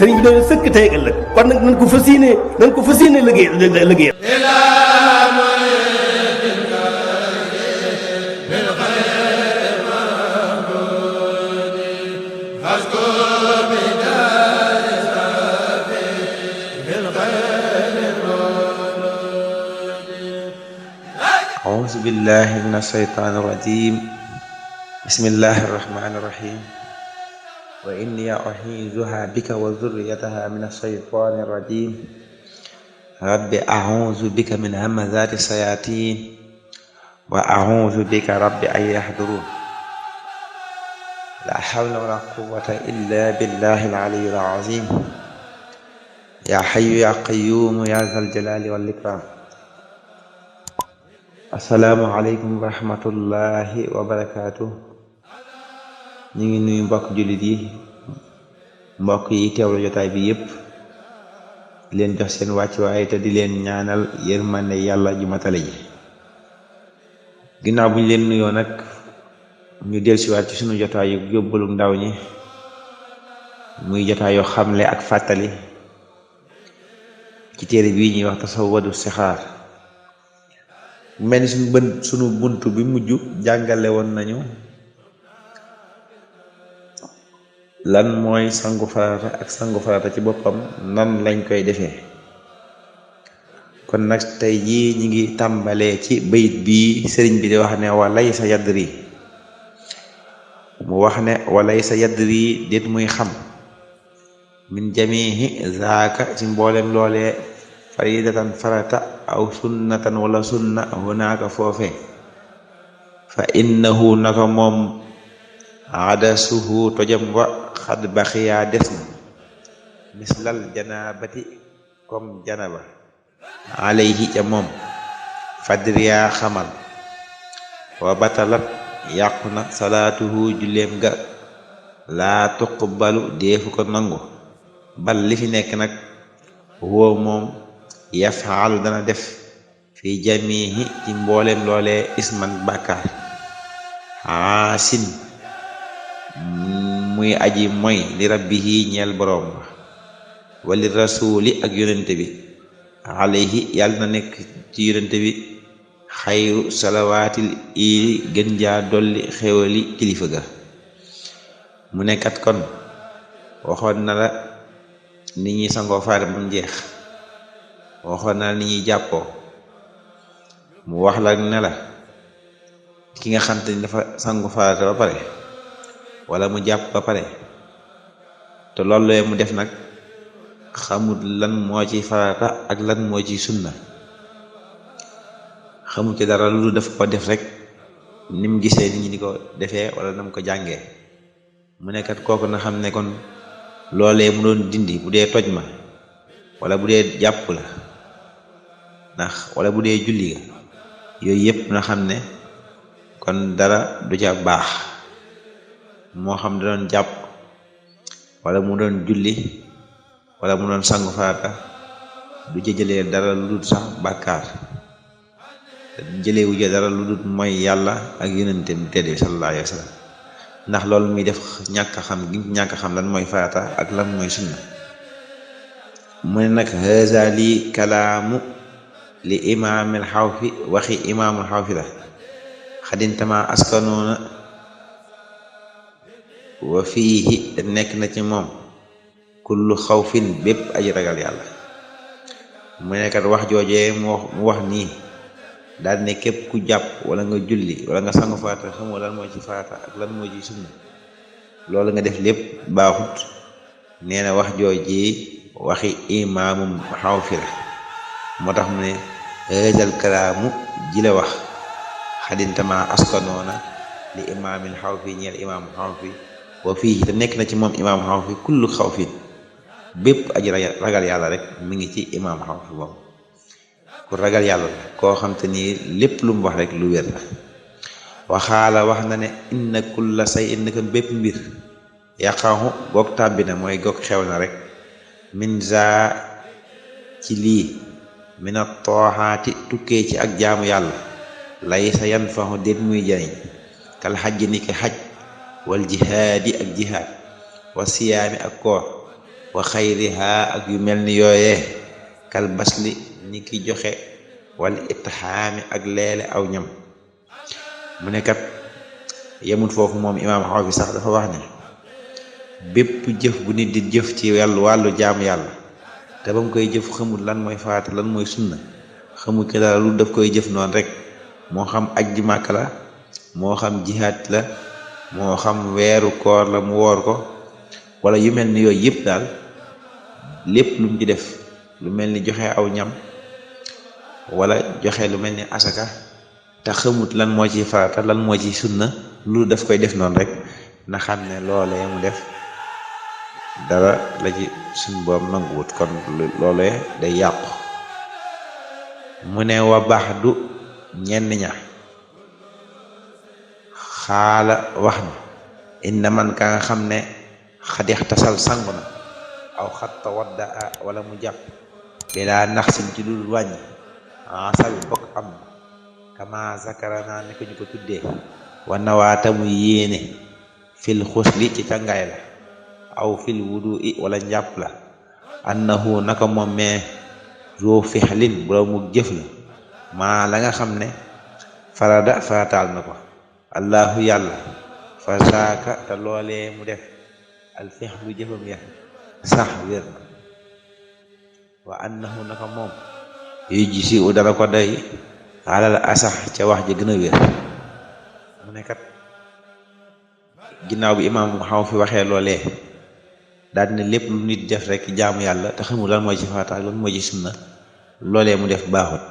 sëriñ bi doon sëkk tey ak ëllëg kon nag nañ ko fas yéene liggéey أعوذ بالله من الشيطان الرجيم بسم الله الرحمن الرحيم وإني أعيذها بك وذريتها من الشيطان الرجيم رب أعوذ بك من همزات الشياطين وأعوذ بك رب أن يحضرون لا حول ولا قوة إلا بالله العلي العظيم يا حي يا قيوم يا ذا الجلال والإكرام asalaamaaleykum wa rahmatullahi wa barakaatu. ñu ngi nuyu mbokk jullit yi mbokk yi teewlu jotaay bi yépp di leen jox seen wàccuwaay te di leen ñaanal yërmande yàlla ju matale ji. ginnaaw bu ñu leen nuyoo nag ñu dellusiwaat ci sunu jotaay yu yóbbalu ndaw ñi muy jotaay yoo xamle ak fàttali ci téere bii ñuy wax tasawwadu sixaar. mel ni sunu bunt bi mujj jàngale woon nañu lan mooy sangu farata ak sangu farata ci boppam nan lañ koy defee. kon nag tey jii ñi ngi tàmbalee ci bayit bi sëriñ bi di wax ne walay sa yadri mu wax ne walay sa yadri déet muy xam min jamihi zaaka ci mboolem loolee faridatan farata aw sunnatan wala sunna hunaaka foofe fa innahu naka moom adasuhu tojam wa xad baxiyaa des na mislal janabati comme janaba alayhi ca moom fadriyaa xamal wa batalat yàqu na salaatuhu julleem ga laa tuqbalu deefu ko nangu bal li fi nekk nag woo moom yafaal dana def fi jamihi ci mboolem loolee isman bàkkaar aasin muy aji moy li rabbihi ñeel boroom wali rasuli ak yonente bi alayhi yàlla na nekk ci yonente bi xayru salawaatil ili gën jaa dolli xewali kilifa ga. mu nekkat kon waxoon na la nit ñi sangoo faare ba mu jeex waxoon na ni ñuy jàppoo mu wax la ne la ki nga xam te ni dafa sangu farata ba pare wala mu jàpp ba pare te loolu mu def nag xamul lan moo ci farata ak lan moo ci sunna xamul ci dara lu def ko def rek ni mu gisee nit ñi di ko defee wala nam ko jàngee. mu nekkat kooku na xam ne kon loolee mu doon dindi bu dee toj ma wala bu dee jàpp la ndax wala bu dee julli ga yooyu yëpp na xam ne kon dara du ca baax moo xam da doon jàpp wala mu doon julli wala mu doon sangu farata du ca jëlee dara lu dul sax bàkkaar jëlewu ca dara lu dul mooy yàlla ak yonente bi tedd bi sallallahu alayhi wa sallam ndax loolu muy def ñàkk a xam lan mooy farata ak lan mooy sunna. mu ne nag haza lii kalaamu li imaamil xawfi waxi imaamul xawfi la xadintama askanoona wa fiihi nekk na ci moom kullu xawfin bépp aji ragal yàlla. mu nekkat wax joojee mu wax nii daal ne képp ku jàpp wala nga julli wala nga sangu farata xamoo lan moo ci farata ak lan moo ci sunna loolu nga def lépp baaxut. nee na wax joojee waxi imaamum xawfi la moo tax mu ne hëzal kalaamu ji la wax xadintama askanoona li imaamil xawfi ñeel imaam xawfi wa fii te nekk na ci moom imaam xawfi kullu xawfin bépp aji ragal yàlla rek mi ngi ci imaam xawfi moom ku ragal yàlla la koo xam te ni lépp lu mu wax rek lu wér la. waxaala wax na ne inna kulla say innaka bépp mbir yaqaxu goog tàbbi na mooy goog xew na rek min za ci lii mina tooxaati tukkee ci ak jaamu yàlla lay sa yan faxu déet muy jariñ kal xajji ni ki xaj wal jihaadi ak jihaad wa siyaami ak koor wa xayriha ak yu mel ni yooyee kal basli ni ki joxe wala itxaami ak leele aw ñam. mu ne kat yemut foofu moom imaam xaw fi sax dafa wax ne bépp jëf bu nit di jëf ci wàllu jaamu yàlla te ba mu koy jëf xamul lan mooy faata lan mooy sunna xamul ci dara lu daf koy jëf noonu rek moo xam aj ji màkk la moo xam jihaat la moo xam weeru koor la mu woor ko wala yu mel ni yooyu yëpp daal lépp lu mu ci def lu mel ni joxe aw ñam wala joxe lu mel ni asaka te xamut lan moo ci farata lan moo ci sunna lu daf koy def noonu rek na xam ne loolee mu def dara la ci suñ boom nanguwut kon loolee day yàqu. mu ne wa baax du ñenn ña xaala wax na inna man ka nga xam ne xadix tasal sangu na aw xatta wadda a wala mu jàpp bilaa nax sin ci dul wàññi asal bokk am kama zakarana ne ko ñu ko tuddee wa nawaata mu yéene fil xusli ci càngaay la aw fil wudu i wala njàpp la annahu naka moom mee zoo fixlin boroomu jëf la maa la nga xam ne farada farataal na ko allahu yàlla fa saaka te loolee mu def alfixlu jëfam ya sax wér na wa annahu naka moom yu ji si u dara ko day alal asax ca wax ji gën a wér. mu ne kat ginnaaw bi imaam xaw fi waxee loolee daal ne lépp lu nit def rek jaamu yàlla te xamul lan mooy ci farata ak lan mooy ci sunna loolee mu def baaxut.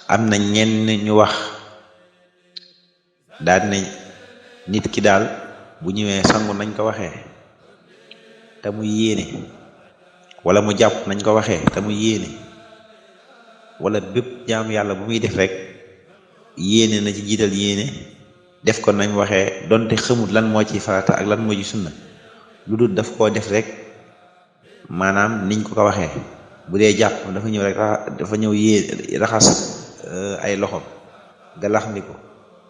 am na ñenn ñu wax daal ne nit ki daal bu ñëwee sangu nañ ko waxee te mu yéene wala mu jàpp nañ ko waxee te mu yéene wala bépp jaamu yàlla bu muy def rek yéene na ci jiital yéene def ko nañ waxee donte xamut lan moo ci farata ak lan moo ci sunna lu dul daf koo def rek maanaam niñ ko waxee. bu dee jàpp dafa ñëw rek dafa ñëw yéene raxas ay loxom galax ndiko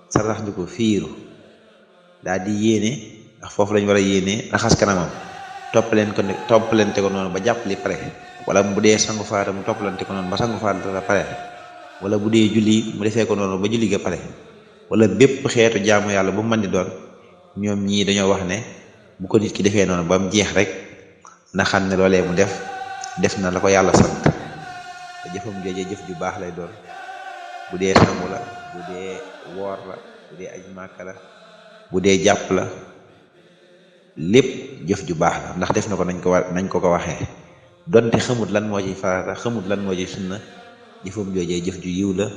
sarax ndiko fiiru daal di yéene ndax foofu lañ war a yéene raxas kanamam toppalante ko noonu ba jàpp li pare wala bu dee sangu faata mu toppalante ko noonu ba sangu faata la pare wala bu dee julli mu defee ko noonu ba julli ga pare wala bépp xeetu jaamu yàlla bu mën di doon ñoom ñii dañoo wax ne bu ko nit ki defee noonu ba mu jeex rek na xam ne loolee mu def na la ko yàlla sant te jëfam joojee jëf ju baax lay doon bu dee sangu la bu dee woor la bu dee aj màkka la bu dee jàpp la lépp jëf ju baax la ndax def na ko nañ ko waxee donte xamut lan moo ci farata xamut lan moo ci sunna jëfam joojee jëf ju yiw la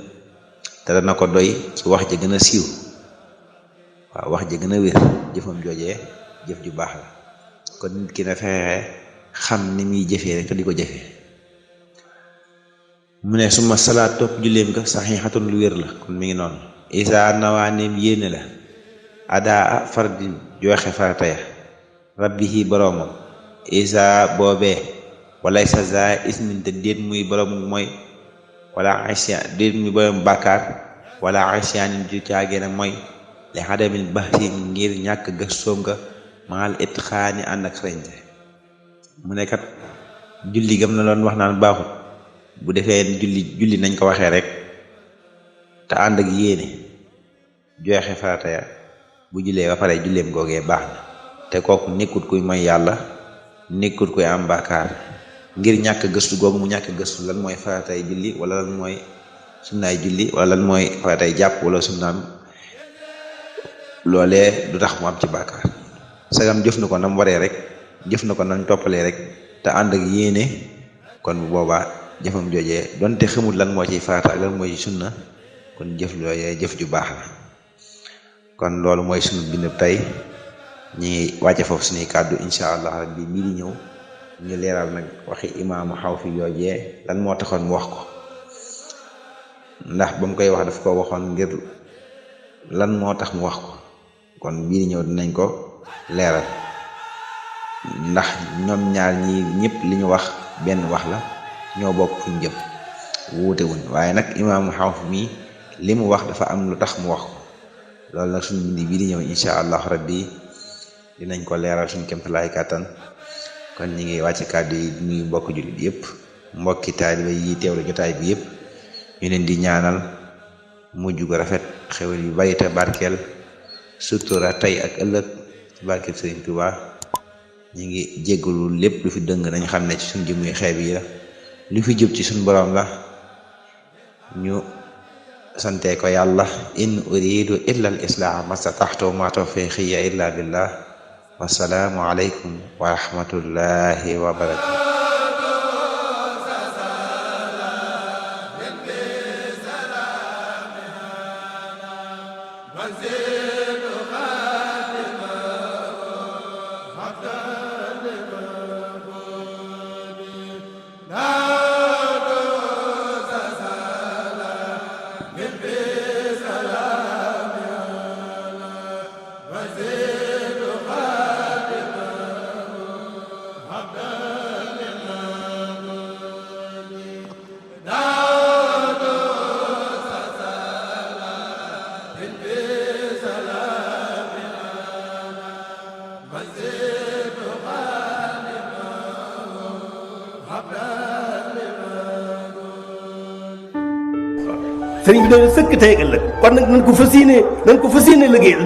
te dana ko doy ci wax ja gën a siiw waaw wax ja gën a wér jëfam joojee jëf ju baax la kon nit ki na fexe xam ni muy jëfee rek te di ko jëfee. mu ne suma salaat topp julleem nga saxiixatun lu wér la kon mi ngi noonu isa nawaaneem yéene la adaa fardi joxe farata ya rabbihi boroomam isa boobee walay sa za ismin te déet muy boroom mooy wala asyan déet muy boroom bàkkaar wala asyanin ju caagee na mooy li xadamil baxsi ngir ñàkk gëstoom nga maal itxaani ànd ak xarañte. mu ne kat julli gam na doon wax naan baaxut bu defee julli nañ ko waxee rek te ànd ak yéene joxe farata ya bu jullee ba pare julleem googee baax na te kooku nekkut kuy may yàlla nekkut kuy am bàkkaar ngir ñàkk gëstu googu mu ñàkk gëstu lan mooy faratay julli wala lan mooy sunnaay julli wala lan mooy faratay jàpp wala sunnaam loolee du tax mu am ci bàkkaar sagam jëf na ko nam waree rek jëf na ko nañ toppalee rek te ànd ak yéene kon bu boobaa jëfam joojee donte xamul lan moo ciy farata ak lan moo ci sunna kon jëf looyee jëf ju baax la. kon loolu mooy sunu bind tey ñi ngi wàcce foofu suñuy kàddu incha allah rabbi bii di ñëw ñu leeral nag waxi imaamu xaw fi joojee lan moo taxoon mu wax ko ndax ba mu koy wax daf ko waxoon ngir lan moo tax mu wax ko kon bii di ñëw dinañ ko leeral ndax ñoom ñaar ñi ñëpp li ñu wax benn wax la ñoo bokk fuñ jëm wuute wuñ waaye nag imaamu xawf mi li mu wax dafa am lu tax mu wax ko loolu nag suñu bindi bii di ñëw incha allah rabbi dinañ ko leeral suñ kémtalaay kàttan kon ñi ngi wàcc kàddu yi nuyu mbokk jullit yëpp mbokki taaliba yi teewlu jotaay bi yëpp ñu leen di ñaanal mujj gu rafet xewal yu bari te barkeel sutura tey ak ëllëg ci barkeel Sëriñ Tuubaa ñi ngi jéggalu lépp lu fi dëng nañ xam ne ci suñ jëmuy xeeb yi la lu fi jub ci suñ borom la ñu sante ko yàlla in uridu illa al islaaha mastataxtu ma tawfiqiya illa billah wassalaamu aleykum wa rahmatullahi wa barakatu sëriñ bi doon sëkk tey ëllëg kon nag nañ ko fas yéene liggéey